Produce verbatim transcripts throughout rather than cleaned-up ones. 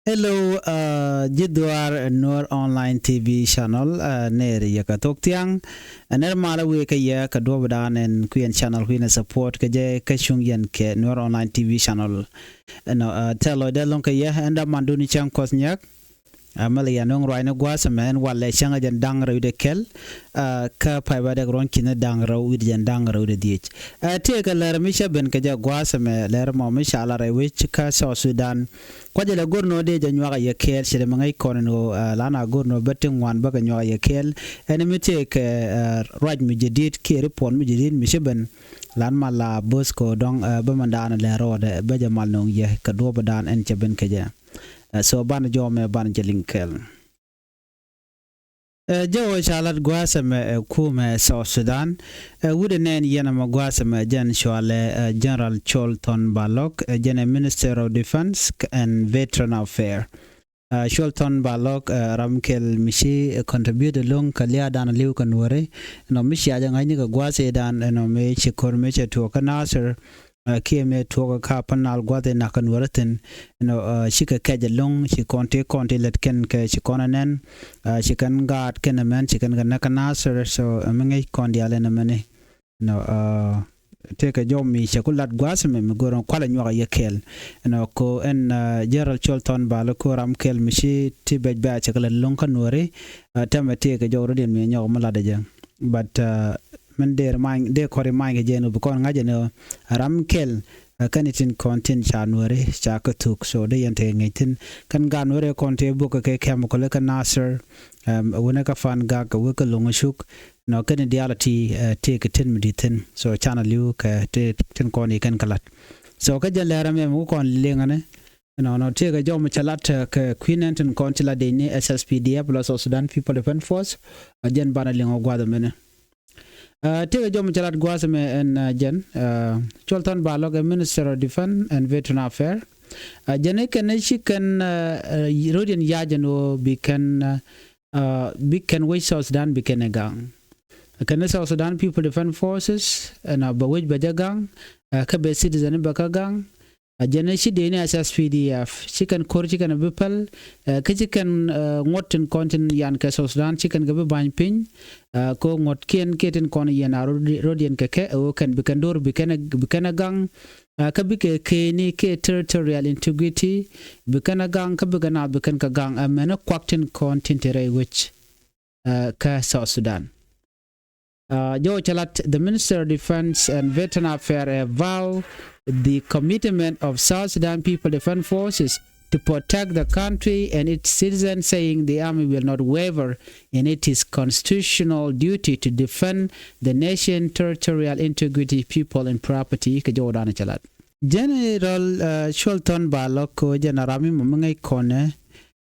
Hello, uh, ji̱ dhuaar Nuer Online T V channel, uh, ner yɛ kɛ thok thiaŋ. Uh, ner malä wëë kɛ yɛ kɛ duɔ̱pdan ɛn kui̱ ɛn channel kui̱ ɛn support kɛ jɛ kɛ cuŋ yɛn kɛ Nuer Online T V channel. Ɛnɔ, uh, tɛl lɔcdä lo̱ŋ kɛ yɛ ɛn dämandun cäŋ Kuɔth Nyak. Uh, mɛl yɛ no̱ŋ ruacni gua̱a̱th ɛmɛ ɛn walɛ cäŋ ɛ jɛn da̱ŋ rɛw wi̱cdɛ kɛl. Uh, kä pay bädɛk ruɔ̱n ki̱ni da̱ŋ rɛw wi̱cdɛ jɛn da̱ŋ rɛw wi̱cdɛ dhiec. Uh, tëëkɛ lɛr mi cä ben kɛ jɛ gua̱a̱th ɛmɛ lɛr mɔ mi ca lar ɛ wec kä South Sudan. Kuacɛ lɛ go̱r nɔ dee jɛ nyuak a yɛ kɛɛl cɛ dee mi ŋäc kɔn ɛn ɣöö, uh, lan a go̱r nɔ bä ti ŋuan bä kɛ nyuak a yɛ kɛɛl. Ɛn mi tëëkɛ, uh, ruac mi jɛ di̱t kiɛ ri puɔn mi jɛ di̱t mi cä ben. Lan ma la bo̱th kɛ dɔ̱ŋ, uh, bä mɛn daanɛ lɛ rɔɔdɛ bä jɛ mal nöŋ yɛ kɛ duɔ̱ɔ̱pdan ɛn cɛ ben kɛ jɛ. Uh, so banɛ jɔmɛ banɛ jɛ liŋ kɛɛl. Ɛ, jɛ wä ca lat gua̱a̱th ɛmɛ, ɛ, kumɛ South Sudan. Ɛ, wut ɛ nɛn yɛn ɛmɛ gua̱a̱th ɛmɛ jɛn cualɛ, ɛ, General Cholton Balok, ɛ, jɛn ɛ Minister of Defense and Veteran Affair. Ɛ, Cholton Balok, ɛ, ram kɛl mi ci, ɛ, contribute lo̱ŋ kɛ lia̱a̱dan li̱w kɛ nuɔ̱ri. Ɛnɔ mi cia jɛ ŋa̱cni kɛ gua̱a̱th ëëdan ɛnɔ mi ci ko̱r mi cɛ tuɔɔk kä Nasir. Ɛ, kiɛ mëë tuɔɔk kä Upper Nile gua̱th in nakä nuɔrä thi̱n. Ɛnɔ, ɛ, cikɛ kɛc ɛlɔ̱ŋ ci kɔn tëë kɔn tëë lät kɛn kɛ ci kɔn ɛ nɛn. Ɛ, ci kɛn gaat kɛn ɛmɛn ci kɛn kɛ näk kä Nasir, so, ɛ, mi ŋäc kɔn diaal ɛn ɛmɛni. Ɛnɔ, ɛ, tëëkɛ jɔw mi cɛ ku lat gua̱a̱th ɛmɛ mi go̱r ɛn kualɛ nyuak ɛ yɛ kɛɛl. Ɛnɔ ko ɛn, ɛ, General Cholton Balok ko ram kɛl mi ci ti bɛc bɛ̈ɛ̈ cɛ kɛ lät lo̱ŋ kä nuɔri. Ɛ, tɛmɛ tëëkɛ jɔw rɔ̱diɛn mi nyɔk mi lat ɛ jɛ. But, ɛ, min dee remind, dee kɔn remind kɛ jɛ ɛn ɣöö bi kɔn ŋa̱c ɛn ɣöö ram kɛl, ɛ, kɛn itin kɔn tin ca nuɔri ca kä thuk. So dee yɛn tekɛ ŋäc thi̱n kɛn gaat nuɔri kɔn tëë buk kɛ kɛm kɔlɛ kä Nasir, ɛm, wunɛ kä Fangak, wek kä Loŋcuk. Nɔ kɛn diaal ti, ɛ, tëëkɛ tin mi di̱t thi̱n. So canɛ li̱w kɛ ti tin kɔn i̱ kɛn kɛ la̱t. So kä jɛn lɛr ɛmɛ mi wä kɔn liŋ ɛnɛ. Ɛnɔ, nɔ tëëkɛ jɔw mi cɛ lat, ɛ, kɛ kui̱ nɛn tin kɔn ci lat dee ni S S P D F la South Sudan People Defense Force. Ɛ, jɛn banɛ liŋ ɔ gua̱th ɛmɛnɛ. Ɛ, tëëkɛ jɔw mi cɛ lat gua̱a̱th ɛmɛ ɛn, ɛ, jɛn, ɛ, Cholton Balok ɛ Minister of Defense and Veteran Affair. Ɛ, jɛn i̱ kɛn i̱ ci kɛn, ɛ, ɛ, rɔ̱diɛn ya̱c ɛn ɣöö bi kɛn, ɛ, ɛ, bi kɛn wec South Sudan bi kɛn ɛ gaŋ. Kɛn i̱ South Sudan People Defense Forces ɛn a bɛ wec bɛ jɛ gaŋ, ɛ, kä bɛ citizen bɛ kä gaŋ. A jɛn ci dee ni S S P D F ci kɛn ko̱r ci kɛn bi päl, ɛ, kä ci kɛn, ɛ, ŋuɔ̱t tin kɔn tin yan kɛ South Sudan ci kɛn kɛ bi ba̱ny piny, ɛ, ko ŋuɔ̱t kiɛn kiɛ tin kɔn yɛn a rɔ̱diɛn kɛ kɛ, ɛ, ɣöö kɛn bi kɛn do̱r bi kɛn, bi kɛn a gaŋ, ɛ, kä bi kɛ keni kiɛ territorial integrity, bi kɛn a gaŋ kä bi kɛn a bi kɛn kɛ gaŋ, ɛ, mɛn kuak tin kɔn tin te rɛy wec, ɛ, kä South Sudan. Uh, Joe Chalat, the Minister of Defense and Veteran Affairs, avow the commitment of South Sudan People Defense Forces to protect the country and its citizens, saying the army will not waver in its constitutional duty to defend the nation, territorial integrity, people and property. Kɛ Joe Dana Chalat. General, uh, Cholton Balok ko General mi mɔ mi ŋäc kɔnɛ,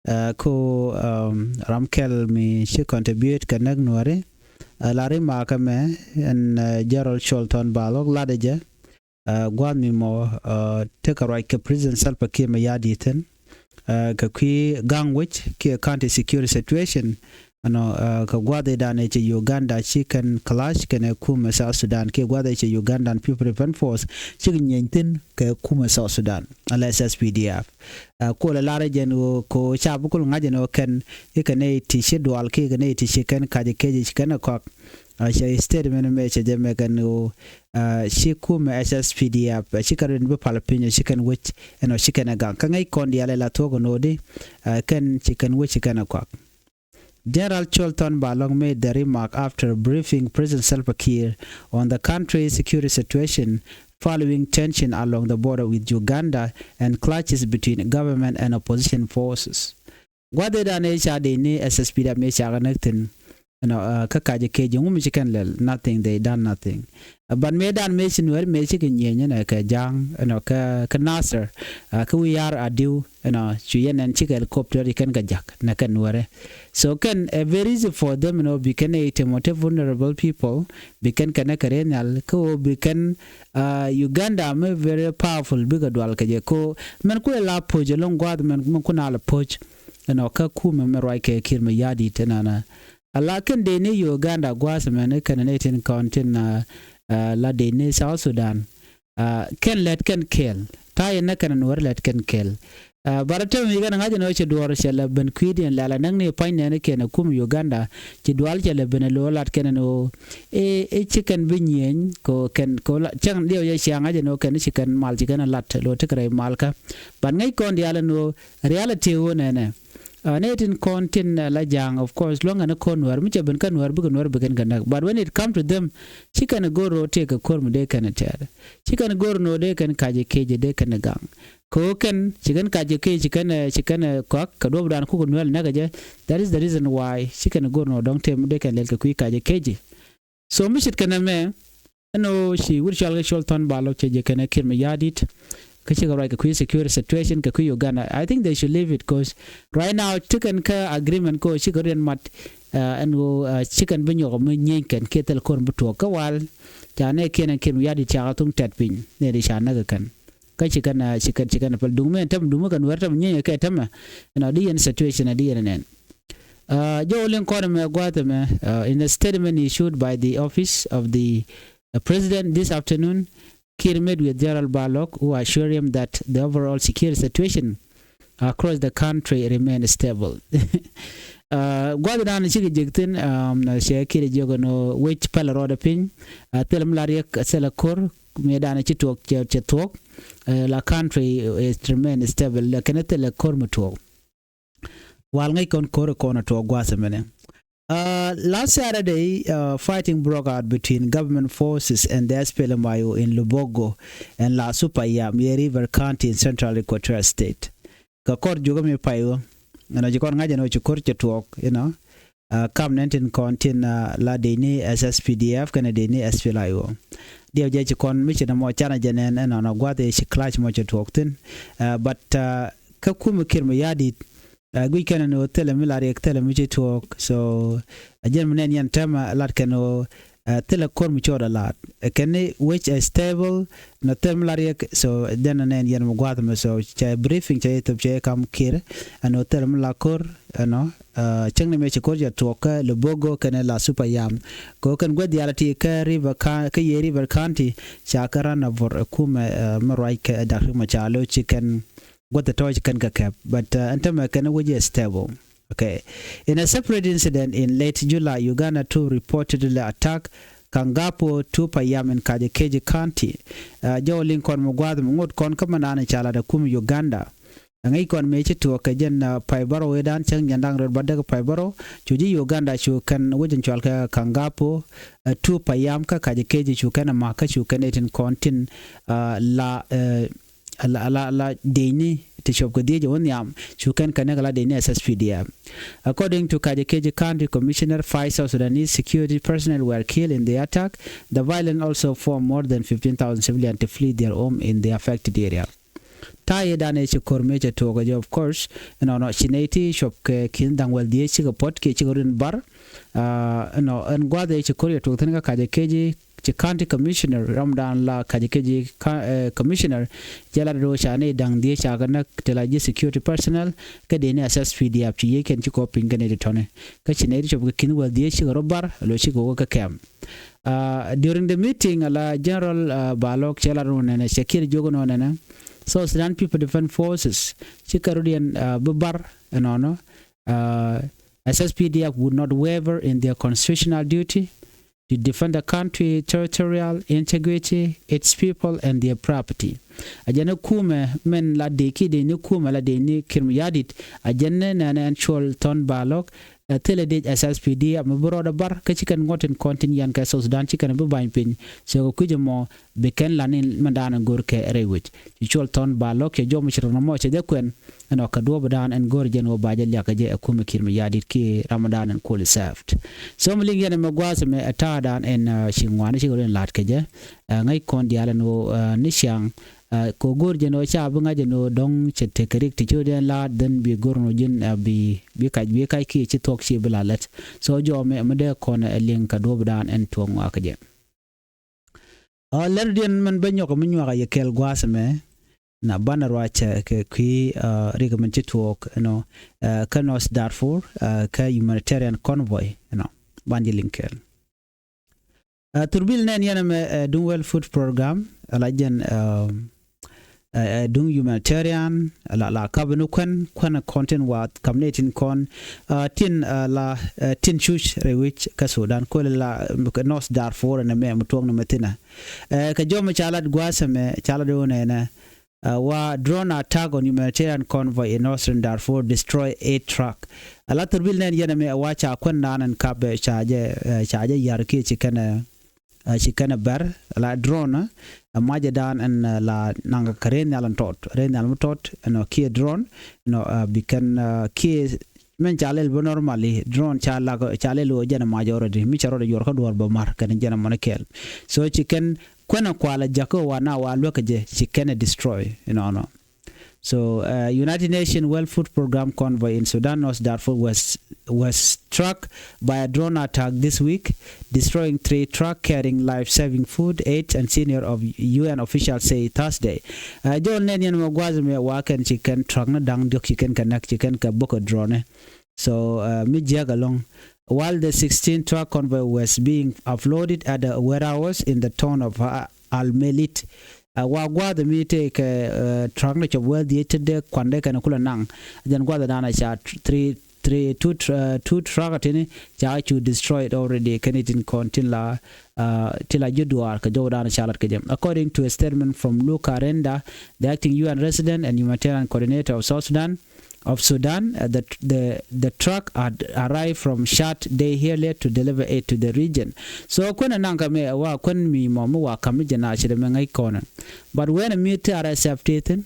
uh, ko, um, ram kɛl mi ci contribute kɛ näk nuɔri. Uh, lari makä mɛ ɛn, uh, General Cholton Balok ladɛ jɛ. Uh, gua̱a̱th mi mɔ, uh, tekɛ ruac kɛ President Salva Kiir mɛ ya̱di̱ thi̱n. Uh, kɛ kui̱ gaŋ wec kiɛ county security situation. Ɛnɔ, uh, kɛ gua̱a̱th i̱ danɛ cɛ Uganda ci kɛn clash kɛnɛ kumɛ South Sudan kiɛ gua̱a̱th i̱ cɛ Ugandan People Defense Force cikɛ nyieny thi̱n kɛ kumɛ South Sudan ala S S P D F. Uh, kolɛ lar jɛn ɣöö ko ca bi kul ŋa̱c jɛn ɣöö kɛn i̱ kɛn i̱ ti ci dual kiɛ kɛn i̱ ti ci kɛn kac kec ci kɛn ɛ kɔak. Uh, cɛ statement mɛ cɛ jɛ mɛ kɛn ɣöö, uh, ci kumɛ S S P D F, uh, ci kɛn rin bi pal piny ci kɛn wec ɛnɔ ci kɛn ɛ gaŋ. Kä ŋäc kɔn diaal ɛ la thuɔ̱k ɛn ɣöö di, uh, kɛn ci kɛn wec ci kɛn ɛ kɔak. General Cholton Balok made the remark after briefing President Salva Kiir on the country's security situation following tension along the border with Uganda and clashes between government and opposition forces. Gua̱dhidan ëë ca dee ni S S P D F mëë ca kɛ näk thi̱n. Ɛnɔ, uh, kä kac kɛ ji̱ ŋum ci kɛn lɛl, nothing, they done nothing. Uh, but mëë dan mëë ci nuɛɛr mëë ci kɛ nyieny ɛnɛ kɛ ja̱a̱ŋ, ɛnɔ, kɛ, kɛ Nasir, uh, kɛ wi̱i̱ ya̱r a diw, ɛnɔ, cu yɛn ɛn cikɛ helicopter ci kɛn kɛ ja̱k nɛ kɛn nuɛɛrɛ. So kɛn, uh, very easy for them, ɛnɔ, bi kɛn ɛ item ɔ te vulnerable people, bi kɛn kɛn ɛ kɛ rɛy nhial, kä ɣöö bi kɛn, uh, Uganda mi very powerful bikɛ dual kɛ jɛ ko, mɛn kuɛ la poc ɛlɔ̱ŋ gua̱a̱th mɛn, mɛn kun a la poc. Ɛnɔ, kä kumɛ mɛ ruac kɛ Kiir mɛ ya̱di̱t ɛnɔnɔ. Ala kɛn dee ni Uganda gua̱a̱th mɛn kɛn ni tin kɔn tin, uh, uh, la dee ni South Sudan. Uh, kɛn lɛt kɛn kɛl. Ta̱yɛ nɛ kɛn nuɔr lɛt kɛn kɛl. Bara tɛm mi kɛn ŋa̱c ɛn ɣöö ci duɔ̱ɔ̱r cɛ lɛ ben kui̱diɛn lɛl anäk ni pa̱ny nɛɛni kɛn ɛ kum Uganda. Ci dual cɛ lɛ ben ɛ lo̱o̱ lat kɛn ɛn ɣöö ɛ ci kɛn bi nyieny kɛ kɛn kɛ cäŋ diɛw jɛ cia ŋa̱c ɛn ɣöö kɛn ci kɛn mal ci kɛn ɛ lat lo̱o̱ tekɛ rɛy malkä. But ŋäc kɔn diaal ɛn ɣöö reality ɣöö nɛnɛ. Nɛ tin kɔn tin la ja̱a̱ŋ, of course, luäŋ ɛn ɛ kɔn nuäär mi cɛ ben kä nuäär bikɛ nuäär bikɛn kɛ näk. But when it come to them, ci kɛn ɛ go̱r ro̱o̱ tëëk kɛ ko̱r mi dee kɛn ɛ tɛɛr. Ci kɛn ɛ go̱r ro̱o̱ dee kɛn kac ɛ kec ɛ dee kɛn ɛ gaŋ. Kɛ ɣöö kɛn ci kɛn kac ɛ kec ci kɛn ɛ ci kɛn ɛ kɔak kɛ duɔ̱pdan kukɛ nuäär ɛ näk ɛ jɛ. That is the reason why ci kɛn ɛ go̱r ro̱o̱ dɔ̱ŋ tëë mi dee kɛn lɛl kɛ kui̱ kac ɛ kec. So mi ce̱tkɛ nɛmɛ ɛn ɣöö ci wut cɔal kɛ cɔl thɔn ba lɔk cɛ jɛ kɛn ɛ Kiir Mayardit. Kä cikɛ ruac kɛ kui̱ security situation kɛ kui̱ Uganda. I think they should leave it, 'cause right now ti kɛn kä agreement kɛ ɣöö cikɛ riɛn mat ɛn ɣöö ci kɛn bi nyɔk mi nyieny kɛn kiɛ thil ko̱r bi tuɔɔk kä wal. Ca nɛ kiɛn ɛn Kiir Mayardit cakɛ thuŋ tɛt piny nɛ di ca näk kɛ kɛn. Kä ci kɛn ci kɛn ci kɛn pɛl duŋ mi ɛn tɛm duŋ mi kɛn wɛr tɛm nyieny kɛ tɛmɛ. Ɛn ɣöö di yɛn situation ɛ di yɛn ɛnɛn. Jɔw liŋ kɔn ɛmɛ gua̱a̱th ɛmɛ, in a statement issued by the office of the president this afternoon, Kiir met with General Balok, who assured him that the overall security situation across the country remain stable. Gua̱a̱th dan cikɛ jek thin, cɛ Kiir jek ɛn ɣöö wec pɛl rɔɔdɛ piny. Thil mi la riɛk thil ko̱r mi dan ci tuɔɔk cɛ thuɔɔk. La country is remain stable, lakin thil ko̱r mi tuɔɔk. Wal ŋäc kɔn ko̱r kɔn a tuɔɔk gua̱a̱th ɛmɛnɛ. Last Saturday, fighting broke out between government forces and the S P L M I O in Lubogo and La Supayam, Yei River County in Central Equatoria State. Kɛ kɔr jukä mi pay wä ɛn ɔ ci kɔn ŋa̱c ɛn ɔ ci ko̱r cɛ tuɔɔk, you know. Kam nɛn tin kɔn tin la dee ni S S P D F kɛnɛ dee ni S P L I O. Diɛw jɛ ci kɔn mi ci nɛ mɔ canɛ jɛ nɛn ɛn ɔ nɔ gua̱th ɛ ci clash mɔ cɛ tuɔɔk thin. But kä kumɛ Kiir Mayardit, guic kɛn ni ɣöö thilɛ mi la riɛk thilɛ mi ci tuɔɔk. So a jɛn mi nɛn yɛn tɛmɛ lat kɛn ɣöö thilɛ ko̱r mi cɔɔdɛ laat kɛn ni wec ɛ stable. Nɔ thilɛ mi la riɛk, so jɛn nɛn yɛn mi gua̱th mɛ, so cɛ briefing cɛ yɛ thop cɛ yɛ kam Kiir ɛn ɣöö thilɛ mi la ko̱r ɛnɔ. Cäŋ ni mɛ ci ko̱r cɛ tuɔɔk kä Lubogo kɛnɛ La Supayam. Kɛ ɣöö kɛn gua̱th diaal ti kä River County, kä Yei River County ca kɛ ran a bor ɛ kumɛ mi ruac kɛ Dak Riek Machar lo̱ ci kɛn gua̱th tɔ̱ ci kɛn kɛ kɛp. But ɛn tämɛ kɛn wec ɛ stable. Okay. In a separate incident in late July, Uganda troop reportedly attack Kangapo two Payam in Kajo-Keji County. Jɔw liŋ kɔn mi gua̱a̱th mi ŋot kɔn kä mi naan ca lat ɛ kum Uganda. Ŋäc kɔn mëë ci tuɔɔk kɛ jɛn pay bärɔw ëëdan cäŋ jɛn da̱ŋ rɛw bädäk pay bärɔw. Cu ji̱ Uganda cu kɛn wec in cɔal kɛ Kangapo two Payam kä Kajo-Keji cu kɛn ɛ ma̱k kä cu kɛn ɛ tin kɔn tin la la la dëëcni ti cuɔp kɛ dhiec ɛ wä nhiam. Cu kɛn kɛ näk la dëëcni S S P D F. According to Kajo-Keji County Commissioner, five South Sudanese security personnel were killed in the attack. The violence also forced more than fifteen thousand civilians to flee their home in the affected area. Ta̱a̱ yɛ danɛ ci ko̱r mëë cɛ tuɔɔk ɛ jɛ, of course. Ɛnɔnɔ ci nɛy ti cuɔp kɛ ki̱n da̱ŋ wäl dhiec cikɛ puɔ̱t kiɛ cikɛ rin bar. Ɛnɔ ɛn gua̱a̱th ɛ ci ko̱r yɛ tuɔɔk thi̱n kä Kajo-Keji ci county commissioner, ramdan la Kajo-Keji commissioner. Jɛ lat do̱ ca nɛy da̱ŋ dhiec ca kɛ näk ti la ji̱ security personnel. Kä dëëcni S S P D F ci yiëë kɛn ci kɔp piny kä nɛy ti tɔ̱ni. Kä ci nɛy ti cuɔp kɛ ki̱n wäl dhiec cikɛ rɔ bar lo̱ cikɛ wä kä kɛm. During the meeting, ala General Balok cɛ lat nɔ nɛnɛ, cɛ Kiir jiök nɔ nɛnɛ, South Sudan People Defense Forces cikɛ rɔ diɛn bi bar ɛnɔnɔ. S S P D F would not waver in their constitutional duty to defend the country territorial integrity, its people and their property. A jɛn ɛ kumɛ mɛn la dee ki dee ni kumɛ la dee ni Kiir Mayardit. A jɛn ni nɛnɛ ɛn cuɔl thɔn Balok. Ɛ thilɛ dee S S P D F mi bi rɔɔdɛ bar kä ci kɛn ŋuɔ̱t tin kɔn tin yɛn kɛ South Sudan ci kɛn bi ba̱ny piny. So kɛ kui̱c ɛmɔ bi kɛn la ni mɛn daanɛ go̱r kɛ rɛy wec. Ci cuɔl thɔn Balok cɛ jɔm ci rɔn mɔ cɛ jɛ kuɛn. Ɛn ɔ kɛ duɔ̱ɔ̱pdan ɛn go̱r jɛn wä ba jɛ liak kɛ jɛ ɛ kumɛ Kiir Mayardit ki ramdan ɛn kuɔl isɛft. So mi liŋ yɛn ɛmɛ gua̱a̱th ɛmɛ ɛ ta̱a̱dan ɛn ci ŋuani ci kɛ rɔn la̱t kɛ jɛ. Ŋäc kɔn diaal ɛn wä ni ciaŋ. Kɛ go̱o̱r jɛn ɣöö ca bi ŋa̱c ɛn ɣöö dɔ̱ŋ cɛ tekɛ rik ti ci ɣöö diɛn la̱a̱t, then bi go̱r ɛn ɣöö ji̱n bi bi kac bi kac kiɛ ci thuɔ̱k ci bi la lät. So jɔɔmɛ mi dee kɔn ɛ liŋ kɛ duɔ̱ɔ̱pdan ɛn tuɔ̱ŋ ŋɔakä jɛ. Lɛr diɛn mɛn bä nyɔk mi nyuak a yɛ kɛɛl gua̱a̱th ɛmɛ. Na banɛ ruacɛ kɛ kui̱ rik mɛn ci tuɔɔk ɛnɔ kä North Darfur kä humanitarian convoy ɛnɔ ban ji̱ liŋ kɛɛl. Thurbil nɛn yɛn ɛmɛ Duŋ World Food Program ala jɛn ɛ duŋ humanitarian la la kap ni kuɛn kuɛn kɔn tin wa kap ni tin kɔn tin la tin cuc rɛy wi̱c kä Sudan kol la North Darfur ni mɛ mi tuɔk ni mɛ thinɛ. Kɛ jɔm ca lat gua̱a̱th ɛmɛ ca lat wun ɛnɛ wa drone attack on humanitarian convoy in northern Darfur destroy eight truck. Ala thurbil nɛn yɛn ɛmɛ wa ca kuɛn dan ɛn kap ca jɛ ca jɛ yar kiɛ ci kɛnɛ ci kɛn ɛ bɛr la drone ɛ mac ɛ dan ɛn la naŋ kɛ rɛy nhial ɛn tɔt rɛy nhial mi tɔt ɛn ɔ kiɛ drone ɛn ɔ bi kɛn kiɛ mɛn ca lɛl bä normally drone ca lak ca lɛl wä jɛn ɛ mac already mi cɛ rɔɔdɛ yuɔr kä duɔr bä mar kɛn jɛn ɛ mɔni kɛɛl. So ci kɛn kuɛn ɛ kual ɛ jakä wa na wa luäk ɛ jɛ ci kɛn ɛ destroy inɔnɔ. So, uh, United Nations World Food Program convoy in Sudan, North Darfur, was was struck by a drone attack this week, destroying three truck carrying life-saving food, aid, and senior of U N officials say Thursday. Uh, Jɔl nɛn yɛn mɛ gua̱th mɛ wa kɛn ci kɛn truck ni da̱ŋ diɔk ci kɛn kɛ näk ci kɛn kɛ bok a drone. So uh, mi jiäk along, while the sixteen truck convoy was being offloaded at a warehouse in the town of uh, Al Melit. Uh, wa gua̱a̱th mi te kɛ uh, truck ni cɔp wee dhiec te dee kuandɛ kɛn kulɛ naŋ. Jɛn gua̱a̱th dan a ca three three two uh, two truck tini ca cu destroyed already kɛn itin kɔn tin la uh, tin la ji̱ duaar kɛ jɔw dan a ca lat kɛ jɛ. According to a statement from Luka Renda, the acting U N resident and humanitarian coordinator of South Sudan, of Sudan, uh, the, the, the truck had arrived from Chad day earlier to deliver aid to the region. So kuɛn ɛ naŋ kä mɛ wa kuɛn mi mɔ mi wa kam mi jɛ na ci dɛ mɛ ŋäc kɔnɛ. But when a mi ti R S F ti thin,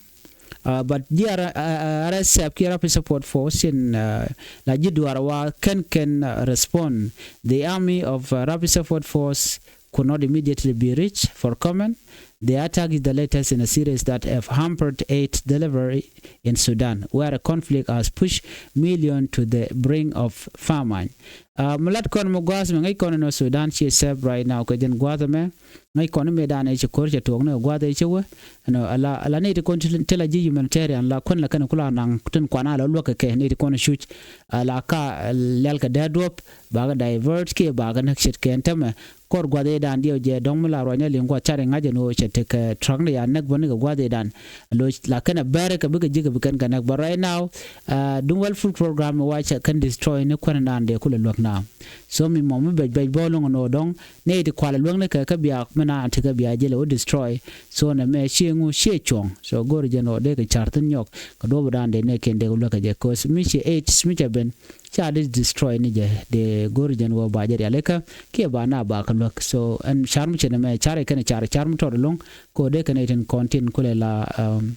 uh, but ji̱ R- uh, R S F kiɛ Rapid Support Force in uh, la ji̱ duar wa kɛn kɛn uh, respond. The army of uh, Rapid Support Force could not immediately be reached for comment. The attack is the latest in a series that have hampered aid delivery in Sudan, where a conflict has pushed millions to the brink of famine. Uh, mi lat kɔn mi gua̱a̱th mi ŋäc kɔn in Sudan ci sɛp right now kɛ jɛn gua̱a̱th mɛ ŋäc kɔn mi dan i̱ ci ko̱r cɛ tuɔɔk ni gua̱a̱th i̱ ci wä. Ɛnɔ ala ala ni ti kɔn ti la ji̱ humanitarian la kuɛn la kɛn kula naŋ tin kuan ala luäk kɛ kɛ ni ti kɔn cuc ala ka lɛl kɛ dee duɔp bakɛ divert kiɛ bakɛ näk ce̱tkɛ ɛn tämɛ. Kɔr gua̱th i̱ dan diɛw jɛ dɔ̱ŋ mi la ruacnɛ liŋ gua̱th car i̱ ŋa̱c ɛn ɣöö cɛ tekɛ truck ni ya näk bä ni kɛ gua̱th i̱ dan. Lo̱c la kɛn ɛ bɛr kɛ bikɛ ji̱ kɛ bi kɛn kɛ näk, but right now uh, duŋ World Food Program wa cɛ kɛn destroy ni kuɛn dan dee kulɛ luäk na. So mi mɔ mi bɛc bɛc bä loŋ ɛn ɣöö dɔ̱ŋ nɛy ti kualɛ luäk ni kɛ kä bia mi na ti kɛ bia jɛ lɛ wä destroy. So nɛ mɛ ciɛ ŋu ciɛ cuɔ̱ŋ. So go̱r jɛn ɣöö dee kɛ car thi̱n nyɔk kɛ duɔ̱p dan dee nɛ kiɛn dee kɛ luäk kɛ jɛ, 'cause mi ciɛ aids mi cɛ ben ca dee destroy ni jɛ, dee go̱r jɛn wä ba jɛ rialikä kiɛ ba na ba kä luäk. So ɛn car mi cɛ nɛ mɛ car ikɛn car car mi tɔt ɛlɔ̱ŋ. Ko dee kɛn itin kɔn tin kulɛ la um,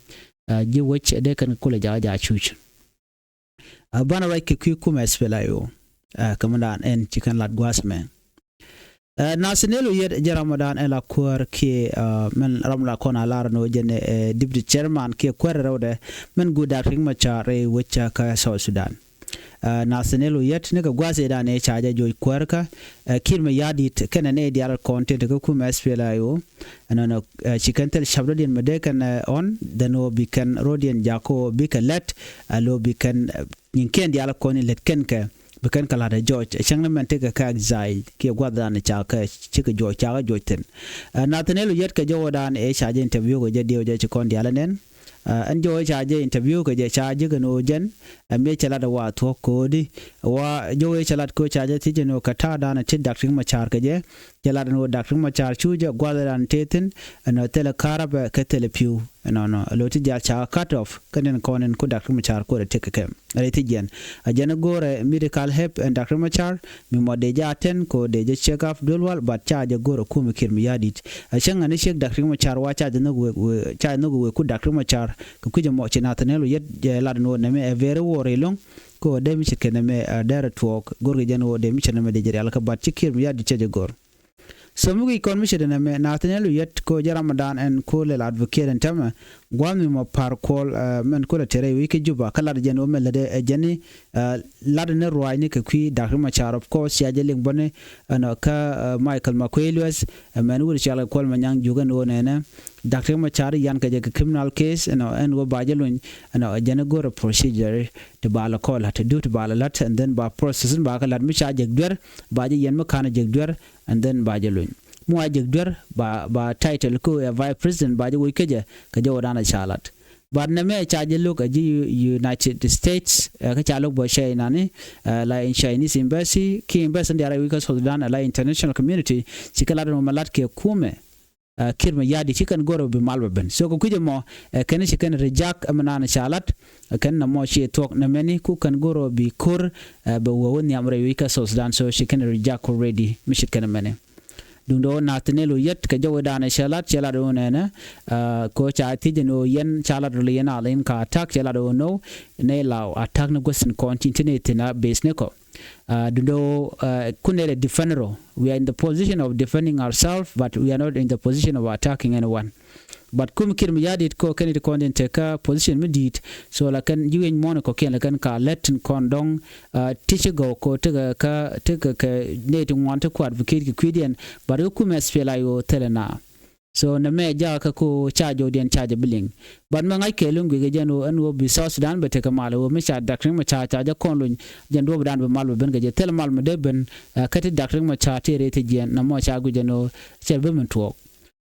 uh, ji̱ wec dee kɛn kulɛ jakä ja cuc. Uh, banɛ ruac kɛ kui̱ kumɛ S P L A I O uh, kɛ mi daan ɛn ci kɛn lat gua̱a̱th mɛ. Uh, Nathaniel Oyet jɛ ram dan ɛ la kuäär kiɛ uh, mɛn ram la kɔn a lar ni wä jɛ ni uh, deputy chairman kiɛ kuäär rɛwdɛ mɛn guut dak Riek Machar rɛy wecä kä South Sudan. Uh, Nathaniel Oyet ni kɛ gua̱a̱th i̱ dan i̱ ca jɛ joc kuäär kä uh, Kiir Mayardit kɛnɛ ni diaal kɔn tin ti kä kumɛ S P L A I O. Ɛnɔnɔ uh, ci kɛn thil cap dɔ̱diɛn mɛ dee kɛn uh, ɔn then wä bi kɛn rɔ̱diɛn jakä wä bi kɛ lɛt uh, lo bi kɛn uh, nyin kɛn diaal kɔn in lät kɛn kɛ bi kɛn kɛ la̱t ɛ jɔc ɛ cäŋ ni mɛn tekɛ kɛ exile kiɛ gua̱th dan ca kɛ cikɛ jɔc ca kɛ jɔc thi̱n. Ɛ Nathaniel Oyet kɛ jɔwä dan ɛ ca jɛ interview kɛ jɛ diɛw jɛ ci kɔn diaal ɛ nɛn. Ɛ ɛn jɔwä ca jɛ interview kɛ jɛ ca ji̱ kɛn ɣöö jɛn ɛ mëë cɛ lat ɛ wa thuɔ̱k ko̱o̱di. Wa jɔwä ca lat ko̱ ca jɛ thiec ɛn ɣöö kɛ ta̱a̱ dan ɛ ti Dak Riek Machar kɛ jɛ cɛ lat ɛn ɣöö Dak Riek Machar cu jɛ gua̱th ɛ dan tëë thi̱n ɛn ɣöö thilɛ ka̱rapɛ kɛ thilɛ pi̱w. Ɛnɔnɔ lo ti diaal ca cut off kä nɛn kɔn in ku Dak Riek Machar kuɔrɛ tekɛ kɛ rɛy thi jiɛn. A jɛn go̱rɛ medical help ɛn Dak Riek Machar mi mɔ dee jɛ attend ko dee jɛ check up duel wal but ca jɛ go̱rɛ kumɛ Kiir Mayardit. A cäŋ ɛn i̱ ciek Dak Riek Machar wa ca jɛ nhök wek ca jɛ nhök wek ku Dak Riek Machar kɛ kui̱c ɛmɔ ci Nathaniel Oyet jɛ lat ɛn ɣöö nɛmɛ ɛ very worry lo̱ŋ. Ko dee mi ce̱tkɛ nɛmɛ ɛ dɛrɛ tuɔɔk go̱rkɛ jɛn ɣöö dee mi ce̱t nɛmɛ dee jɛ rialikä but ci Kiir Mayardit cɛ jɛ go̱r. So mi guic kɔn mi ce̱t nɛmɛ Nathaniel Oyet ko jɛ ram dan ɛn ko lɛl advocate ɛn tämɛ gua̱a̱th mi mɔ pa̱r kuɔl ɛ mɛn ko lɛ tɛrɛ wi̱i̱ kä Juba kä lat jɛn wä mɛ lätdɛ ɛ jɛn ni ɛ lat ni ruaacni kɛ kui̱ Dak Riek Machar of course cia jɛ liŋ bäni ɛn kä ɛ Michael Makuei Lueth ɛ mɛn wut cial kɛ Kuɔl Manyang Juuk ɛn wä nɛnɛ Dak Riek Machar yan kɛ jɛ kɛ criminal case ɛn ɛn wä ba jɛ luny ɛn ɛ jɛn ni go̱rɛ procedure ti ba lɛ kɔl lat ti du ti ba lɛ lat and then ba process ni ba kɛ lat mi ca jɛ duer ba jɛ yɛn mi ka̱n jɛ duer and then ba jɛ luny. Muac Jek Duer ba, ba title ko ɛ vice president ba jɛ woc kä jɛ, kɛ jɛ wä dan ɛ ca lat. But nɛ mɛ ca jɛ lo̱k ɛ ji̱ United States, ɛ, kä ca lo̱k bä cɛ inani, ɛ, la in Chinese embassy, ki embassy ni diarɛ wi̱i̱ kä South Sudan, ɛ, la international community, ci kɛ lat ɛn wä mɛ lat kɛ kumɛ, ɛ, Kiir Mayardit ci kɛn go̱r ɛ bi mal bɛ ben. So kɛ kui̱c ɛmɔ, ɛ, kɛn ci kɛn reject ɛmɛ nan ca lat, ɛ, kɛn nɛ mɔ ci thuɔk nɛ mɛni ku kɛn go̱r ɛ bi ko̱r, ɛ, bɛ wä wä nhiam rɛy wi̱i̱ kä South Sudan. So ci kɛn reject already, mi cit kɛn mɛni. Duundɛ ɣöö Nathaniel Oyet kɛ jɔwɛ danɛ cɛ lat, cɛ lat ɣöö nɛnɛ, ɛ, kɛ ɣöö ca thiec ɛn ɣöö yɛn ca lat rɔl yɛn al in ka attack, cɛ lat ɣöö no, nɛ law attack ni guäth in kɔn tin tin ithin a base ni kɔ. Ɛ, duundɛ ɣöö, ɛ, kun nɛ lɛ defend rɔ. We are in the position of defending ourselves, but we are not in the position of attacking anyone. But kum Kiir Mayardit ko kɛn it kɔn tin te kä position mi di̱i̱t. So la kɛn ji̱ wieny muɔ̱ɔ̱n kɔ kiɛn la kɛn ka lɛt tin kɔn dɔ̱ŋ, ɛ, ti ci gɔw ko tekɛ kä, tekɛ kɛ nɛy ti ŋuan ti kuat bi kiet kɛ kui̱diɛn. But kä kum S P L A I O thilɛ na. So nɛ mɛ jakä ko ca jɔwdiɛn ca jɛ bi liŋ. But mɛ ŋa̱c kɛ luŋ guic kɛ jɛn ɣöö ɛn ɣöö bi South Sudan bɛ tekɛ mal ɣöö mi ca Doctor Riek Machar ca jɛ kɔn luny jɛn duɔ̱ɔ̱pdan bi mal bɛ ben kɛ jɛ thilɛ mal mi dee ben, ɛ, kä ti Doctor Riek Machar ti rɛy ti jiɛn nɛ mɔ ca guic jɛn ɣöö cɛ bi min tuɔɔk.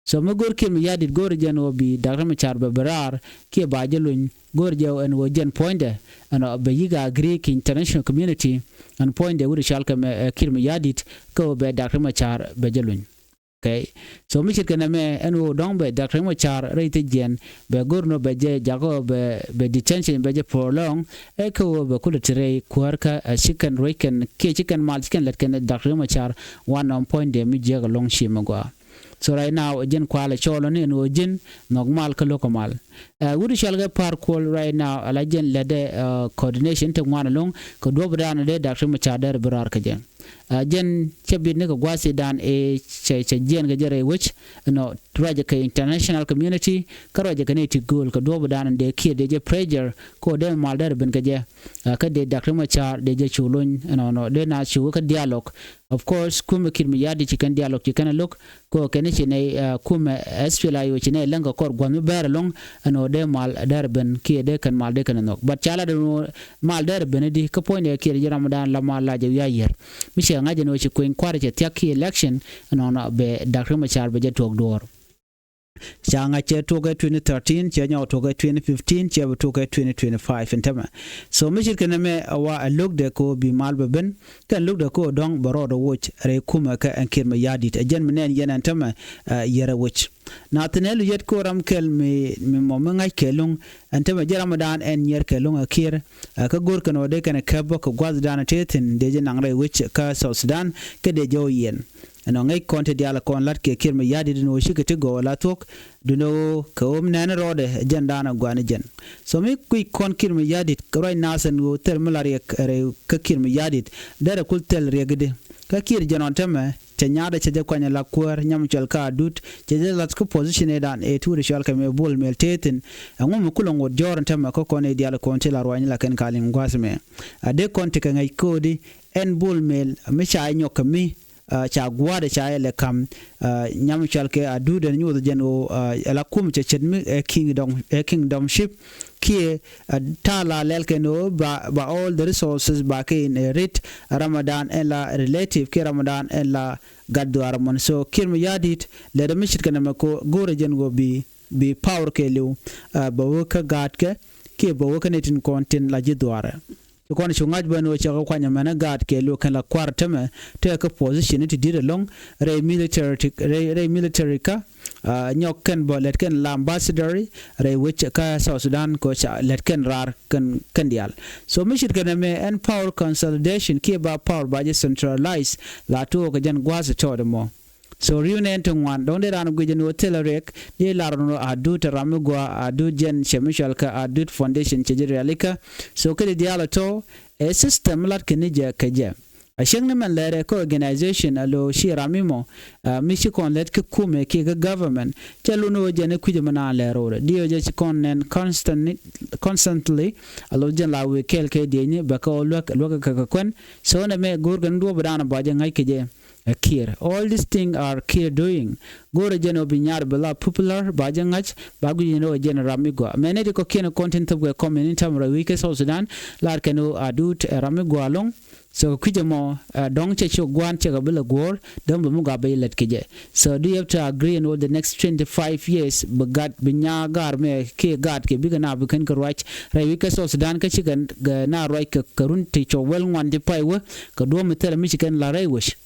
So mi go̱r Kiir Mayardit go̱r jɛn ɣöö bi Doctor Riek Machar bɛ bi raar kiɛ ba jɛ luny go̱r jɛ ɛn ɣöö jɛn puɔ̱nydɛ ɛn ɔ bɛ yi̱k agree ki international community ɛn puɔ̱nydɛ wut cɔal kɛ mɛ, ɛ, Kiir Mayardit kä ɣöö bɛ Doctor Riek Machar bɛ jɛ luny. Okay. So mi ce̱tkɛ nɛmɛ ɛn ɣöö dɔ̱ŋ bɛ Doctor Riek Machar rɛy thiec jiɛn bɛ go̱r nɔ bɛ jɛ jakä ɣöö bɛ, bɛ detention bɛ jɛ prolong ɛ kä ɣöö bɛ kulɛ ti rɛy kuäärkä, ɛ, ci kɛn ruec kɛn kiɛ ci kɛn mal ci kɛn lät kɛn Doctor Riek Machar wanɛ puɔ̱nydɛ mi jiäk ɛlɔ̱ŋ ci mi gɔaa. So right now, ɛ jɛn kualɛ cɔɔl ni ɛn ɣöö ji̱n nhɔk mal kä lo̱k kä mal. Ɛ, wut cɔal kɛ Par Kuol right now, ala jɛn lɛtdɛ, ɛ, coordination ti ŋuan ɛlɔ̱ŋ kɛ duɔ̱ɔ̱pdan dee Doctor Riek Machar dee bi raar kɛ jɛ. Ɛ, jɛn cɛ bit ni kɛ gua̱a̱thidan ɛ cɛ, cɛ jiɛn kɛ jɛ rɛy wec, ɛnɔ ruacɛ kɛ international community, kä ruacɛ kɛ ni ti gööl kɛ duɔ̱ɔ̱pdan dee Kiir dee jɛ pressure, kɛ ɣöö dee mal dee ben kɛ jɛ. Ɛ, kä dee Doctor Riek Machar dee jɛ cu lony, ɛnɔ, nɔ, dee na cu kä dialogue. Of course, kumɛ Kiir Mayardit ci kɛn dialogue ci kɛn ɛ lo̱k, kɛ ɣöö kɛn ci nɛy, ɛ, kumɛ S P L A I O ci nɛy läŋ kɛ kɔr gua̱th mi bɛɛr ɛlɔ̱ŋ, ɛn ɣöö dee mal dee rɛ ben kiɛ dee kɛn mal dee kɛn ɛ nhɔk. But ca lat ɛn ɣöö mal dee rɛ ben ɛ di, kä puɔ̱nydɛ Kiir ji̱ ramdan la mal la jɛ wi̱i̱ a yiër. Mi cɛ ŋa̱c ɛn ɣöö ci kueny kua̱r cɛ thia̱k kiɛ election, ɛnɔnɔ bɛ Doctor Riek Machar bɛ jɛ tuɔɔk duɔ̱ɔ̱r. Ca ŋa̱c cɛ tuɔɔk ɛ twenty thirteen, cɛ nyɔk tuɔɔk ɛ twenty fifteen, cɛ bi tuɔɔk ɛ twenty twenty-five ɛn tämɛ. So mi ce̱tkɛ nɛmɛ ɛ wa ɛ lo̱kdɛ kɛ ɣöö bi mal bɛ ben, kɛn lo̱kdɛ kɛ ɣöö dɔ̱ŋ bɛ rɔɔdɛ woc rɛy kumɛ kɛ ɛn Kiir Mayardit. Ɛ jɛn mi nɛn yɛn ɛn tämɛ, ɛ, yiër ɛ woc. Nathaniel Oyet kɛ ɣöö ram kɛl mi, mi mɔ mi ŋa̱c kɛ lo̱ŋ ɛn tämɛ jɛ ramdan ɛn nyiɛr kɛ lo̱ŋ ɛ Kiir, ɛ, kä go̱r kɛn ɣöö dee kɛn ɛ käp bä kɛ gua̱thdan tëë thi̱n dee jɛ naŋ rɛy wec kä South Sudan, kä dee jɛ ɣöö yiɛn. Ɛnɔ ŋäc kɔn ti diaal kɔn la̱t kɛ Kiir Mayardit ɛn ɣöö cikɛ ti gɔw ɛ la thuɔ̱k, duundɛ ɣöö kɛ ɣöö mi nɛɛni rɔɔdɛ jɛn daanɛ gua̱a̱ni jɛn. So mi kui̱c kɔn Kiir Mayardit kɛ ruac nath ɛn ɣöö thil mi la riɛk rɛy kä Kiir Mayardit, derɛ kul thil riɛk i̱di. Kä Kiir jɛn ɣɔn tämɛ, cɛ nyaatdɛ cɛ jɛ kuany ɛ la kuäär, nyam cɔal kä Adut, cɛ jɛ la̱t kä position ëëdan ëë ti wut cɔal kɛ mɛ Bol Mel tëë thi̱n. Ɛŋu mi kulɛ ŋot jɔ̱ɔ̱r ɛn tämɛ kä kɔn ëë diaal kɔn ti la ruaacni la kɛn ka liŋ gua̱a̱th mɛ. A dee kɔn ti kɛ ŋäc ko̱o̱di, ɛn Bol Mel, mi ca jɛ nyɔk kɛ mi, ɛ, ca gua̱a̱dɛ ca jɛ lɛ ka̱m, ɛ, nyam cɔal kɛ Adut ɛn nyoth jɛn ɣöö, ɛ, ɛ la kum cɛ ce̱t mi, ɛ, kingdom, ɛ, kingdomship, kiɛ, ɛ, ta̱a̱ la lɛl kɛn ɣöö ba, ba all the resources ba kɛ in, ɛ, rit, ɛ, ramdan ɛn la relative, kiɛ ramdan ɛn la gat dhuaar ɛmɔn. So Kiir Mayardit, lɛt ɛ mi ce̱tkɛ nɛmɛ kɛ ɣöö go̱o̱rɛ jɛn ɣöö bi, bi power kɛɛliw, ɛ, bɛ wä kä gaatkɛ, kiɛ bɛ wä kä nɛy tin kɔn tin la ji̱ dhuaarɛ. Ci kɔn cu ŋa̱c bä ni ɣöö cɛ kɛ kuany ɛmɛnɛ gaat kɛɛliw kɛn la kua̱r tämɛ, tëë kä position ti di̱t ɛlɔ̱ŋ, rɛy military ti, rɛy, rɛy military kä, ɛ, nyɔk kɛn bä lɛt kɛn la ambassador rɛy wec kä South Sudan kɛ ɣöö ca lɛt kɛn raar kɛn, kɛn diaal. So mi ce̱tkɛ nɛmɛ ɛn power consolidation kiɛ ba power ba jɛ centralize la tuɔɔk kɛ jɛn gua̱a̱th tɔɔt ɛmɔ. So ri̱w nɛn ti ŋuan dɔ̱ŋ dee raan guic ɛn ɣöö thilɛ riɛk, dee lar ɛn ɣöö Adut ɛ ram mi gɔaa, Adut jɛn cɛ mi cɔal kɛ Adut Foundation cɛ ji̱ rialikä. So kä di diaal ɛ tɔ̱ ɛ system lat kɛ ni jɛ kɛ jɛ. A cäŋ ni mɛn lɛrɛ kä organization a lo̱ ci ram mi mɔ, ɛ, mi ci kɔn lät kä kumɛ kiɛ kä government, cɛ lun ɣöö jɛn i̱ kui̱c mi naan lɛr ro̱rɛ. Di ɣöö jɛ ci kɔn nɛn constantly, constantly, a lo̱ jɛn la wëë kɛɛl kɛ diecni bɛ kɛ ɣöö luäk, luäk kɛ kɛ kɛ kuɛn. So nɛmɛ go̱o̱r kɛn duɔ̱ɔ̱p dan ba jɛ ŋa̱c kɛ jɛ. Ɛ Kiir. All these things are Kiir doing. Go̱o̱rɛ jɛn ɔ bi nyar bi la popular ba jɛ ŋa̱c ba guic ni ɔ jɛn ram mi gɔaa. Mɛ nɛy ti kɔ̱kiɛn kɔn tin thop kɛ kɔm in tam rɛy wi̱c kä South Sudan lar kɛn ɔ Adut ɛ ram mi gɔaa loŋ. So kɛ kui̱c ɛmɔ dɔ̱ŋ cɛ cok gua̱a̱n cɛ kɛ bi lɛ guɔ̱ɔ̱r däm bɛ mi gɔaa bɛ jɛ lät kɛ jɛ. So do you have to agree in all the next twenty five years bi gat bi nyaa gaar mɛ kiɛ gaat kɛ bikɛ na bi kɛn kɛ ruac rɛy wi̱c kä South Sudan kä ci kɛ na ruac kɛ run ti cɔk wel ŋuan ti pay wä kɛ duɔ̱m mi thilɛ mi ci kɛn la rɛy wec.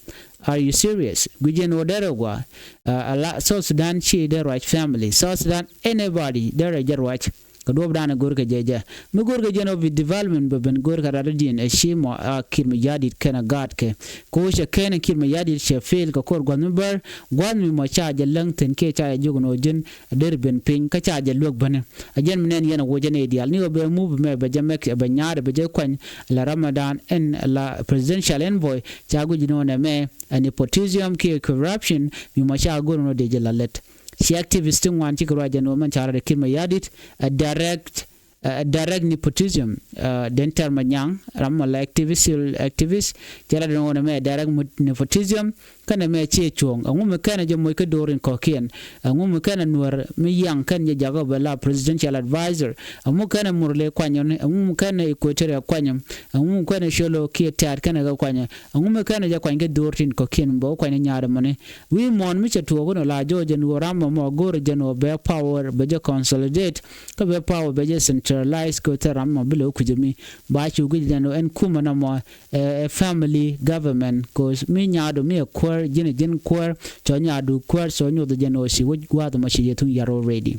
Are you serious? Guic jɛn ɣöö derɛ gua a la South Sudan ci dee ruac family South Sudan anybody derɛ jɛ ruac. Kɛ duɔ̱p dan go̱r kɛ jɛ jɛ mi go̱r kɛ jɛn ɣöö bi development bɛ ben go̱r kɛ rat di̱n ɛ ci mɔ a Kiir Mayardit kɛn a gaat kɛ. Kɛ ɣöö cɛ kɛn Kiir Mayardit cɛ fail kɛ ko̱r gua̱th mi bär gua̱th mi mɔ ca jɛ läŋ thi̱n kiɛ ca jɛ jiök ni ɣöö ji̱n a der ben piny kä ca jɛ luäk bäni. A jɛn mi nɛn yɛn a woc jɛ nɛy diaal ni ɣöö bɛ move mɛ bɛ jɛ mɛk bɛ nyaarɛ bɛ jɛ kuany la Ramadan ɛn la presidential envoy ca guic ni ɣöö nɛ mɛ a nepotism kiɛ corruption mi mɔ ca go̱r ni ɣöö dee jɛ la lät. Ci activist ti ŋuan cikɛ ruac jɛ ni ɣöö mɛn ca rɔɔdɛ Kiir Mayardit a direct a direct nepotism. Den tɛr ma nyaŋ ram mɔ la activist civil activist cɛ la den ɣöö nɛ mɛ a direct nepotism. Kɛnɛ mɛ ciɛ cuɔ̱ɔ̱ŋ ɛŋu mi kɛnɛ jɛ moc kä do̱r in kɔ̱kiɛn. Ɛŋu mi kɛnɛ nuäär mi yaŋ kɛn jɛ jakä bɛ la presidential advisor. Ɛŋu kɛnɛ Murle kuanyɛ ni ɛŋu mi kɛnɛ Equatoria kuanyɛ. Ɛŋu mi kɛnɛ Colo kiɛ Tɛ̈t kɛnɛ kɛ kuanyɛ ɛŋu mi kɛnɛ jɛ kuany kä do̱r tin kɔ̱kiɛn bɛ wä kuany ni nyaar ɛmɔni. Wi̱i̱ muɔ̱ɔ̱n mi cɛ tuɔɔk inɔ la jɔɔc jɛn ɣöö ram mɔmɔ go̱o̱rɛ jɛn ɣöö bɛ power bɛ jɛ consolidate. Kä bɛ power bɛ jɛ centralize kɛ thil ram mɔ bi lɛ wä kui̱cä mi ba cu guic jɛn ɣöö ɛn kumä nɔmɔ ɛ family government. Cause mi nyaadu mi ɛ kuäär ji̱n ɛ ji̱n kuäär cɔ nyaadu kuäär cɔ nyoth jɛn ɣöö ci wec gua̱a̱th mɔ ci yɛ thuŋ yar already.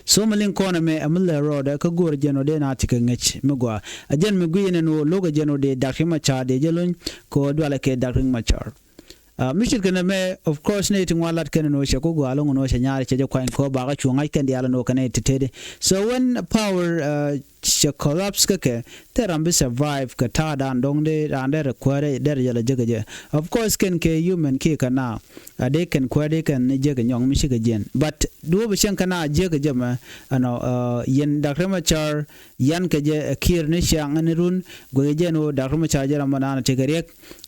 So mi liŋ kɔn ɛmɛ ɛ mi lɛ rɔɔdɛ kä go̱o̱rɛ jɛn ɣöö dee na ti kɛ ŋäc mi gɔaa. Ɛ jɛn mi guic ɛn ɛn ɣöö lo̱kɛ jɛn ɣöö dee Dak Riek Machar dee jɛ lony kɛ ɣöö dualɛ kɛ Dak Riek Machar. Mi ce̱tkɛ nɛmɛ of course nɛy ti ŋuan lat kɛn ni ɣöö cɛ ku gɔaa lo̱ŋ ni ɣöö cɛ nyaar cɛ jɛ kuany kɛ ɣöö bakä cu ŋa̱c kɛn diaal ni ɣöö kɛ nɛy ti tëëdi. So when power cɛ collapse kä kɛ thil ram bi survive kɛ ta̱a̱dan dɔ̱ŋ dee raan derɛ kuäärɛ derɛ jɛ la jek kɛ jɛ. Of course kɛn kɛ human kiɛ kɛ na a dee kɛn kuäär dee kɛn ni jek kɛ nyɔŋ mi cikɛ jiɛn but duɔ̱ɔ̱p cäŋ kɛ na jek kɛ jɛ mɛ ɛnɔ yɛn Dak Riek Machar yan kɛ jɛ ɛ Kiir ni ciaŋ ni run guic jɛn ɣöö Dak Riek Machar jɛ ram mɔ naan a tekɛ riɛk.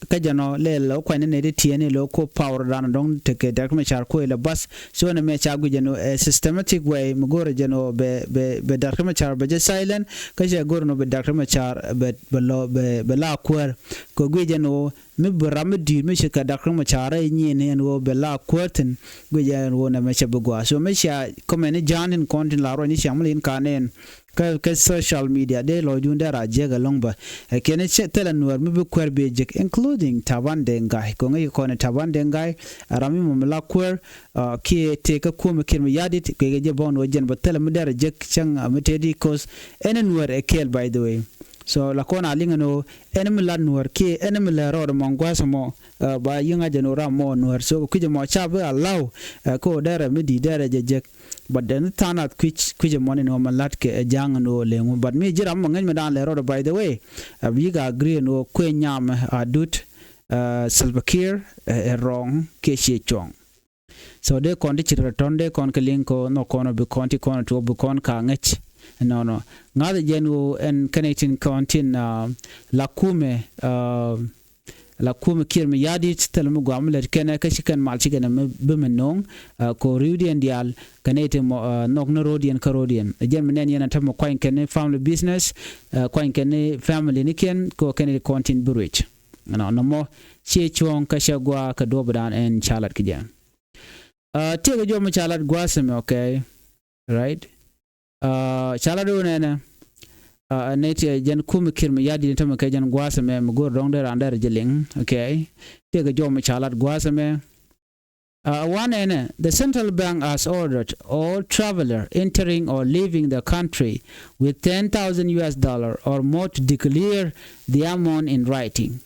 Kä jɛn ɔ lɛl lɔ kuany ni nɛy ti tiɛɛni lɔ ko power dan dɔ̱ŋ tekɛ Dak Riek Machar kuɛ lɛ bath. So nɛ mɛ ca guic jɛn ɔ ɛ systematic way mi go̱rɛ jɛn ɔ bɛ bɛ bɛ Dak Riek Machar bɛ jɛ silent. Kä cɛ go̱rɛ nɔ bɛ Dak Riek Machar bɛ bɛ lɔ bɛ bɛ la kuäär. Kɛ guic jɛn ɔ mi bi ram mi di̱i̱t mi ce̱tkɛ Dak Riek Machar rɛy nyieen ɛn ɣöö bɛ la kuäär thi̱n. Guic jɛn ɔ nɛ mɛ cɛ bi gɔaa so mɛ cia kɔmɛn ni ja̱a̱n tin kɔn tin la ruɔ̱c ni ciaŋ mi lin ka nɛn. Kä kä social media dee lɔcdun dee ra jiäk ɛlɔ̱ŋ bä. Ɛ kiɛn thilɛ nuäär mi bi kuäär bi jek including Taban Deng Gai kɔŋ i̱ kɔn ɛ Taban Deng Gai. Ɛ ram mi mɔm la kuäär kiɛ tëë kä kuɔ̱m ɛ Kiir Mayardit kuëë kɛ jɛ bɔn wä jɛn bä thilɛ mi dee ra jiäk cäŋ mi tëë di koth. Ɛn ɛ nuäär ɛ kɛɛl by the way. So la kɔn a liŋ ɛn ɣöö ɛn mi la nuäär kiɛ ɛn mi lɛ rɔɔd ɛmɔ gua̱a̱th ɛmɔ. Ba yiŋ a jɛn ɣöö ram mɔ nuäär so kɛ kui̱c ɛmɔ ca bi a law. Kä ɣöö dee rɛ mi di̱i̱t dee rɛ jɛ jiäk. But dɛn tha̱a̱ŋ nath kui̱c kui̱c ɛmɔni ni ɣöö mɛ la̱t kɛ ɛ ja̱a̱ŋ ni ɣöö leŋ wä but mi ji̱ ram mɔ ŋäc mɛ da̱a̱n lɛ rɔɔdɛ by the way. Ɛ bi yi̱k agree ni ɣöö kuëë nyam ɛ Adut Salva Kiir ɛ rɔɔŋ kiɛ ciɛ cuɔ̱ɔ̱ŋ. So dee kɔn ti ci rɛ tɔ̱n dee kɔn kɛ liŋ kɛ ɣöö nhɔk kɔn ɔ bi kɔn ti kɔn ɔ tuɔɔk bi kɔn ka ŋäc. Nɔnɔ ŋa̱th ɛ jɛn ɣöö ɛn kɛnɛ tin kɔn tin la kumɛ. La kumɛ Kiir Mayardit thilɛ mi guam mi lät kɛnɛ kä ci kɛn mal ci kɛnɛ mi bi mi no̱o̱ŋ. Kɛ riwdiɛn diaal kɛ nɛy ti mɔ nhɔk ni ro̱diɛn kä ro̱diɛn ɛ jɛn mi nɛn yɛn a tämɛ kuany kɛn ni family business. Kuany kɛn ni family ni kiɛn kɛ kɛn ni kɔn tin bi ruec. Nɔmɔ ciɛ cuɔ̱ɔ̱ŋ kä cɛ gua̱a̱ kɛ duɔ̱ɔ̱pdan ɛn ca lat ki jɛ. Tiɛkɛ jɔm mi ca lat gua̱a̱ sɛmɛ okay. Right. Ca lat wun ɛnɛ nɛy ti jɛn kumɛ Kiir Mayardit tämɛ kɛ jɛn gua̱a̱ sɛmɛ mi go̱o̱r dɔ̱ŋ dee raan dee rɛ jɛ liŋ okay. Tiɛkɛ jɔm mi ca lat gua̱a̱ sɛmɛ. Wan ɛnɛ the central bank has ordered all traveller entering or leaving the country with ten thousand U S dollar or more to declare the amount in writing.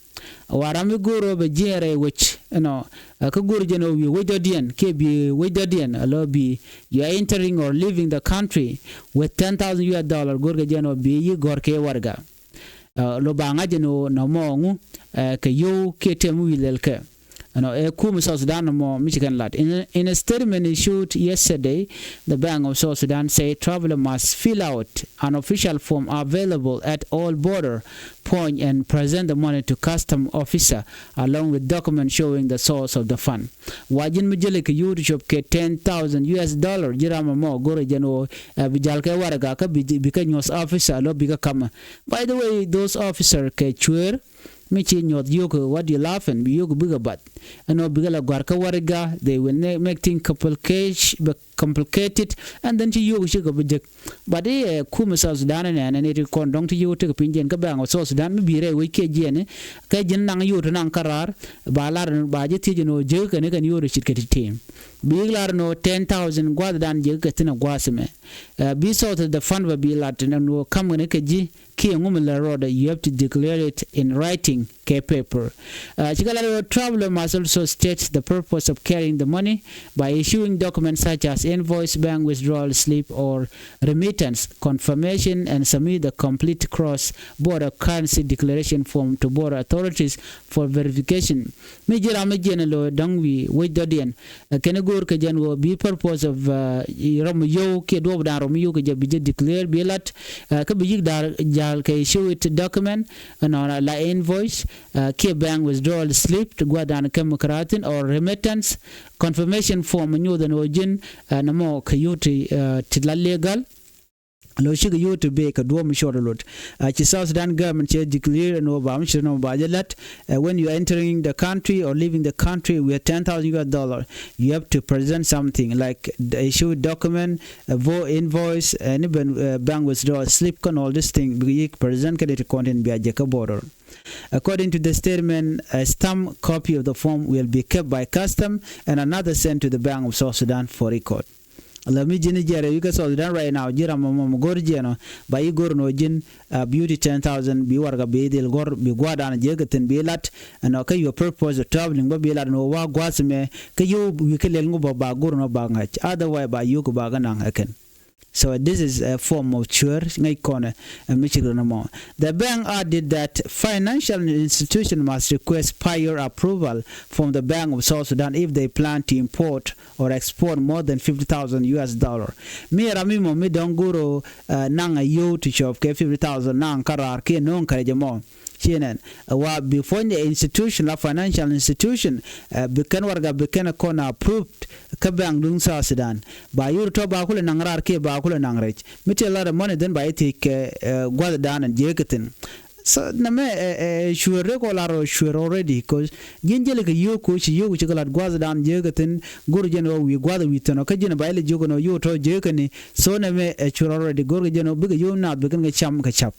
Wa ram mi go̱o̱r ɣöö bɛ jiɛɛn rɛy wec ɛnɔ kä go̱o̱r jɛn ɣöö wi̱i̱ wec dɔ̱diɛn kiɛ bi̱i̱ wec dɔ̱diɛn alɔ bi̱i̱ you are entering or leaving the country with ten thousand U S dollar go̱o̱r kɛ jɛn ɣöö bi̱i̱ yi gɔ̱r kɛ warɛga. Lo ba ŋa̱c jɛn ɣöö nɔmɔ ŋu kɛ yio̱w kiɛ tɛm wi̱i̱ lɛl kɛ. Ɛnɔ ɛ kum South Sudan mɔ mi ci kɛn lat. In, in a statement issued yesterday, the Bank of South Sudan said traveler must fill out an official form available at all border point and present the money to custom officer along with document showing the source of the fund. Wa ji̱n mi jäli kɛ yio̱w ti cop kɛ ten thousand U S dollar ji̱ ram mɔ go̱rɛ jɛn ɣöö ɛ bi jal kɛ warɛga kä bi, bi kɛ nyuɔ̱th officer lɔ bi kɛ kamɛ. By the way, those officer kɛ cueer mi ci nyuɔth yio̱k, what you laughing, bi yio̱k bikɛ bath. Ɛnɔ bikɛ la gɔ̱a̱r kä warɛga, they will ne-, make things complication, complicated, and then ci yio̱k cikɛ bi jek. But i̱ ɛ kumɛ South Sudan ɛnɛ ɛn iti kɔn dɔ̱ŋ ti yio̱k tekɛ piny jiɛn kä Bank of South Sudan mi bi rɛy wec kiɛ jiɛn i̱ kɛ ji̱n naŋ yio̱k ti naŋ kä raar ba lar ba ji̱ thiec ɛn ɣöö jek kɛn i̱ kɛn yio̱k ti ce̱tkɛ ti tëëm. Bi lar ɛn ɣöö ten thousand gua̱thdan jek kɛ thi̱n ɛ gua̱a̱th ɛmɛ. Ɛ bi source of the fund bɛ bi lat ɛn ɣöö ka̱m kɛn i̱ kɛ ji̱ kiɛ ŋu mi lät rɔɔdɛ, you have to declare it in writing kɛ paper. Ɛ cikɛ lat ɣöö traveler must also state the purpose of carrying the money by issuing documents such as invoice, bank withdrawal slip or remittance confirmation and submit the complete cross border currency declaration form to border authorities for verification. Mi ji̱ ram mi jiɛn ɛ lo̱ dɔ̱ŋ wi̱i̱ wec dɔ̱diɛn. Ɛ kɛn i̱ go̱o̱r kɛ jɛn ɣöö bi purpose of, uh, rɔm yio̱w kiɛ duɔ̱ɔ̱pdan rɔm yio̱w kɛ jɛ bi jɛ declare bi lat. Ɛ kä bi yi̱k da̱r ja̱l kɛ issued document ɛnɔnɔ la invoice, ɛ kiɛ bank withdrawal slip ti gua̱dan kɛ mi kɛ ra̱thin or remittance confirmation form nyoth ɛn ɣöö ji̱n ɛ nɔmɔ kɛ yio̱w ti, ɛ ti la legal. Lo̱ cikɛ yio̱w ti bee kɛ duɔ̱ɔ̱p mi cuɔt lot. Ɛ ci South Sudan government cɛ declare ɛn ɣöö ba mi ci nɔmɔ ba jɛ la̱t. Ɛ when you are entering the country or leaving the country with ten thousand U S dollar, you have to present something like the issue document, ɛ vote invoice, ɛ ni ben, ɛ bank withdrawal slip kɛn all this thing bi yi̱k present kɛ dee ti kɔn tin bia jɛ kä border. According to the statement, a stamped copy of the form will be kept by custom and another sent to the Bank of South Sudan for record. La mi ji̱n jiɛrɛ wi̱i̱ kä South Sudan right now, ji̱ ram mɔmɔ go̱r jiɛn ɔ ba yi go̱r nɔ ji̱n, uh, beauty ten thousand bi warɛga bi dhil go̱r bi gua̱dan ji̱ kɛ thi̱n bi lat. Ɛn ɔ kä your purpose of traveling ba bi lat nɔ wa gua̱th mɛ kä yio̱w wi̱i̱ kä lɛl ŋu ba ba go̱r nɔ ba ŋa̱c. Otherwise ba yio̱w kɛ ba kɛ naŋ ɛ kɛn. So this is a form of cuer ŋäc kɔnɛ ɛ mi cik rɛ nɔmɔ. The bank added that financial institution must request prior approval from the Bank of South Sudan if they plan to import or export more than fifty thousand U S dollar. Mi ram mi mɔ mi dɔ̱ŋ go̱r ɔ, uh, naŋ a yio̱w ti cɔp kɛ fifty thousand naŋ kä raar kiɛ no̱o̱ŋ kärɛ jɛ mɔ. Ci nɛn ɛ wa bi puɔ̱ny de institution la financial institution, ɛ bi kɛn warɛga bi kɛn kɔn approved kä bank duŋ South Sudan. Ba yur tɔ ba kulɛ naŋ raar kiɛ ba kulɛ naŋ rɛc. Mi ti lar mɔni dhen ba yi thiec kɛ, ɛ, gua̱thdan jiɛ kɛ thi̱n. So nɛmɛ ɛ, ɛ, cuer rek ɔ lar ɔ cuer already, 'cause ji̱n jɛl kɛ yio̱w ko ci yio̱w ci kɛ lat gua̱thdan jiɛ kɛ thi̱n. Go̱r jɛn ɔ wi̱i̱ gua̱th wi̱i̱ thi̱n ɔ kä ji̱n ba yi lɛ jiök ɛn ɔ yio̱w tɔ jiɛ kɛ ni. So nɛmɛ ɛ cuer already go̱r kɛ jɛn ɔ bikɛ yio̱w naath bi kɛn kɛ cam kɛ cap.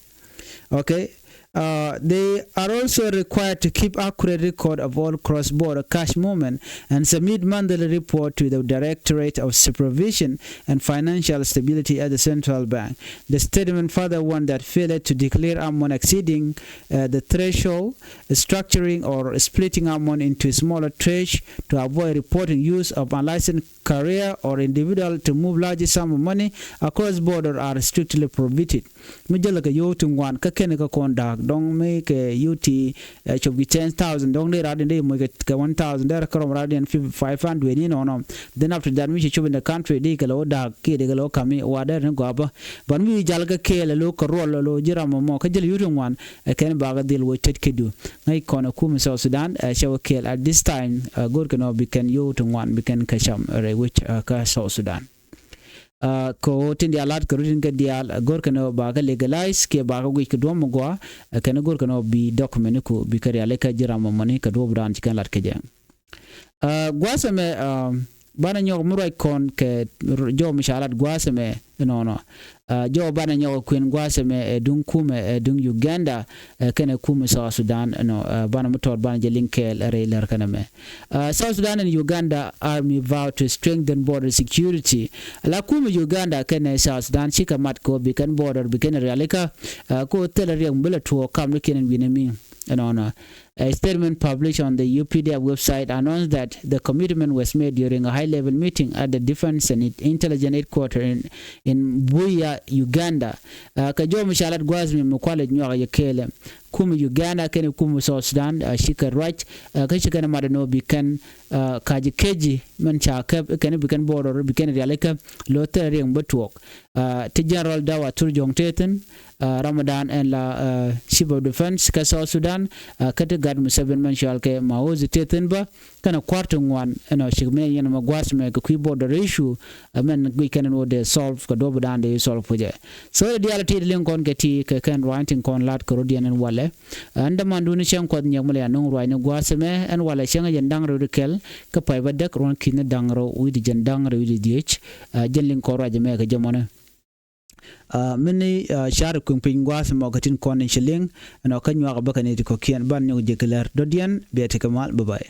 Okay. Uh, they are also required to keep accurate record of all cross-border cash movement and submit monthly report to the Directorate of Supervision and Financial Stability at the Central Bank. The statement further warned that failure to declare amount exceeding, uh, the threshold, structuring or splitting amount into smaller tranche to avoid reporting use of unlicensed carrier or individual to move large sum of money across border are strictly prohibited. Mi jälɛ kɛ yio̱w ti ŋuan kä kɛn kɛ kɔn da̱a̱k dɔ̱ŋ mi kɛ yio̱w ti, eh, cop ki ten thousand dɔ̱ŋ dee rat in dee moc kɛ, kɛ one thousand dee kä rɔm rat in five hundred ni nɔnɔ. Then after that mi ci cop in the country dee kɛ lɛ wä da̱a̱k kiɛ dee kɛ lɛ wä kami wa dee rin gɔaa bä. But mi jal kɛ kɛɛl ɛ lo̱ kɛ ruɔl ɛ lo̱ ji̱ ram mɔmɔ kä jälɛ yio̱w ti ŋuan ɛ kɛn bakɛ dhil wä tet kɛ du. Ŋäc kɔn ɛ kum South Sudan ɛ cɛ wä kɛɛl at this time, ɛ go̱r kɛn ɔ bi kɛn yio̱w ti ŋuan bi kɛn kɛ cam rɛy wec, ɛ kä South Sudan. Ɛ kɛ ɣöö tin diaal lat kɛ rutin kɛ diaal, ɛ go̱r kɛn ɔ bakɛ legalize kiɛ bakɛ guic kɛ duɔ̱m mi gɔaa, ɛ kɛn go̱r kɛn ɔ bi document ku bi kɛ rialikä ji̱ ram mɔmɔni kɛ duɔ̱ɔ̱p raan ci kɛn lat kɛ jɛ. Ɛ gua̱a̱th ɛmɛ, ɛ banɛ nyɔk mi ruac kɔn kɛ r-, jɔw mi ca lat gua̱a̱th ɛmɛ ɛnɔnɔ. Ɛ jɔw banɛ nyɔk kuën gua̱a̱th ɛmɛ ɛ duŋ kumɛ ɛ duŋ Uganda, ɛ kɛnɛ kumɛ South Sudan ɛnɔ, ɛ banɛ mi tɔt banɛ jɛ liŋ kɛɛl ɛ rɛy lär kɛnɛ mɛ. Ɛ South Sudan and Uganda army vow to strengthen border security. La kumɛ Uganda kɛnɛ South Sudan cikɛ mat kɛ ɣöö bi kɛn border bi kɛn rialikä, ɛ kɛ ɣöö thilɛ riɛk mi bi lɛ tuɔɔk kam ni kiɛn wi̱nɛ mi ɛnɔnɔ. A statement published on the U P D F website announced that the commitment was made during a high-level meeting at the Defense and Intelligence Headquarters in, in Buea, Uganda. Ɛ kɛ jɔw mi ca lat gua̱a̱th mi mi kualɛ nyuak yɛ kɛɛlɛ. kum Uganda kɛnɛ kum South Sudan, ɛ, cikɛ ruac, ɛ, kä cikɛ nɛ mat ɛn ɣöö bi kɛn, ɛ, ka̱c keci mɛn ca käp kɛn bi kɛn border bi kɛn rialikä lo̱ thil riɛŋ bä tuɔɔk. Ɛ, ti General Dawa Turjong tëë thi̱n, ɛ, Ramadan ɛn la, ɛ, Chief of Defence kä South Sudan, ɛ, kä ti gat Museveni mɛn cɔal kɛ Mawozi tëë thi̱n bä, kɛnɛ kua̱r ti ŋuan ɛnɔ cik mëë yɛn mɛ gua̱a̱th mɛ kɛ kui̱ border issue, ɛ, mɛn guic kɛn ɛn wä dee solve kɛ duɔ̱p dan dee solve pucɛ. So dee diaal ti liŋ kɔn kɛ ti kɛ kɛn ruany tin kɔn lat kɛ rodiɛn ɛn walɛ. Ɛn dämandun cäŋ kuɔth nyɛk mi lɛ ya nuŋ ruany ni gua̱a̱th mɛ ɛn walɛ cäŋ jɛn da̱ŋ rɛw di kɛl kä pay bä däk ruɔ̱n ki̱n ni da̱ŋ rɛw wi̱cdɛ jɛn da̱ŋ rɛw wi̱cdɛ dhiec. Ɛ, jɛn liŋ kɔn ruac mɛ kɛ jɛ mɔnɛ. Ɛ, mini, ɛ, car kui̱ŋ piny gua̱a̱th mɔ kɛ tin kɔn in ci liŋ ɛnɔ kä nyuak bä kɛ ni ti kɔ̱kiɛn ban nyɔk jɛ kɛ lär dɔ̱diɛn biɛ ti kɛ mal bä bay.